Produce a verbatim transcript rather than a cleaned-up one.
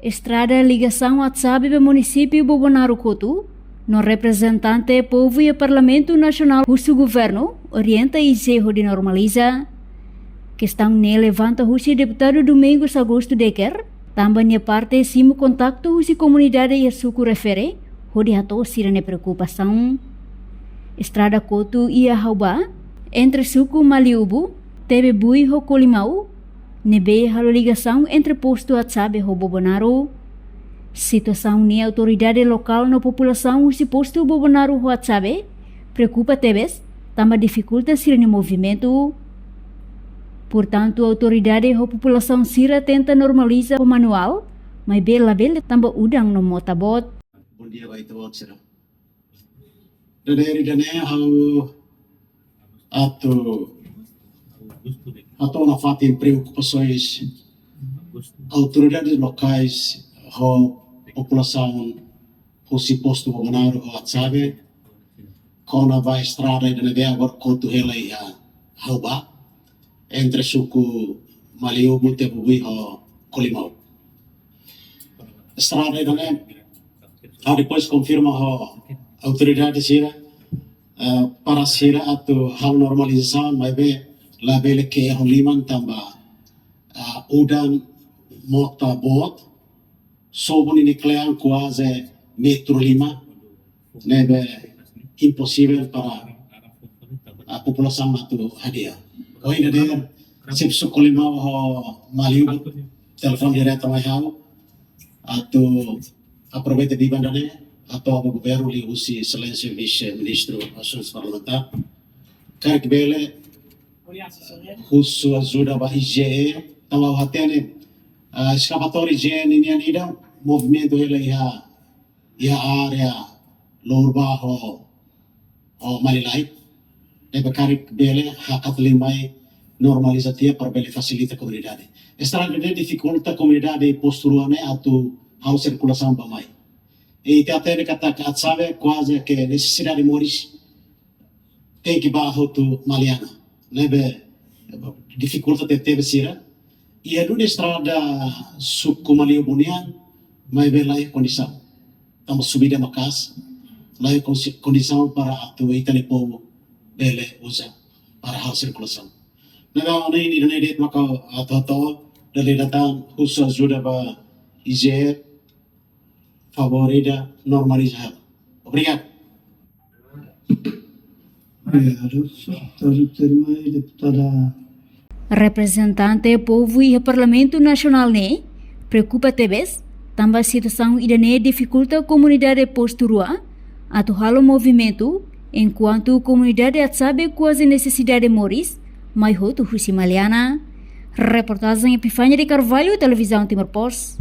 Estrada ligasaun Atsabe ba munisípiu Bobonaro kotu, no reprezentante povu iha Parlamentu Nasionál husu governu orienta I G E hodi normaliza. Kestaun ne'e levanta husi deputadu Domingos Augusto Decker, tanba nia parte simu kontaktu husi komunidade iha suku refere, hodi hato'o sira-nia preokupasaun. Estrada kotu iha Haubá, entre suku Maliubu, Tebebui ho Kolimau, ne'ebé halo ligasaun entre postu Atsabe ho Bobonaro. Situasaun ne'e autoridade lokál no populasaun husi postu Bobonaro ho Atsabe preokupa tebes, tanba difikulta sira-nia movimentu. Portantu, autoridade ho populasaun sira tenta normaliza ho manuál, maibé labele tanba udan no mota boot. Bom dia ba ita-boot sira. Dadeer ida-ne'e ha'u atu hato'o nafatin preokupasoens autoridades lokais ho populasaun husi postu Bobonaro ho Atsabe, kona-ba estrada ida ne'ebé agora kotu hela iha Haubá, entre suku Maliubu, Tebebui ho Kolimau. Estrada ida-ne'e, ha'u depois konfirma ho autoridade sira, eh, para sira atu halo normalizasaun, maibé labele ke'e ho liman tanba, eh, udan mota boot, sobu ninia kle'an kuaze metru lima, ne'ebé imposivel para, ah, populasaun atu hadi'a. Ohin dadeer, xefe suku Kolimau ho Maliubu telefone diretu mai ha'u, atu aproveita biban ida-ne'e, atu hato'o ba governu liuhusi Exelénsia Vise-Ministru Asuntus Parlamentár. Karik bele, husu ajuda ba I G E, tanba ha'u hatene, ah, eskavatór I G E ninian ida, movimentu hela iha, iha área Lourba ho, ho Malilait, ne'ebé karik bele hakat liu mai normaliza tiha para bele fasilita komunidade. Estrada ne'e difikulta komunidade postu rua ne'e atu halo sirkulasaun bá-mai. I ita hatene katak Atsabe kuaze ke nesesidade moris tenke bá hotu Maliana. Ne'ebé difikulta tebetebes sira. Iha duni estrada suku Maliubu nian, maibé laiha kondisaun. Tanba subida maka'as, laiha konsi-, kondisaun para atu ita-nia povu bele uza para halo sirkulasaun. Ne'ebé ohin ida-ne'e de'it mak ha'u atu hato'o, dala ida tan husu ajuda ba I G E, favór ida normaliza hela. Obrigadu. Obrigadu, señór deputadu. Reprezentante povu iha Parlamentu Nasionál ne'e preokupa tebes, tanba situasaun ida-ne'e difikulta komunidade postu rua atu halo movimentu, enkuantu komunidade Atsabe kuaze nesesidade moris mai hotu husi Maliana. Reportajen Epifania de Carvalho, Televizaun Timor Post.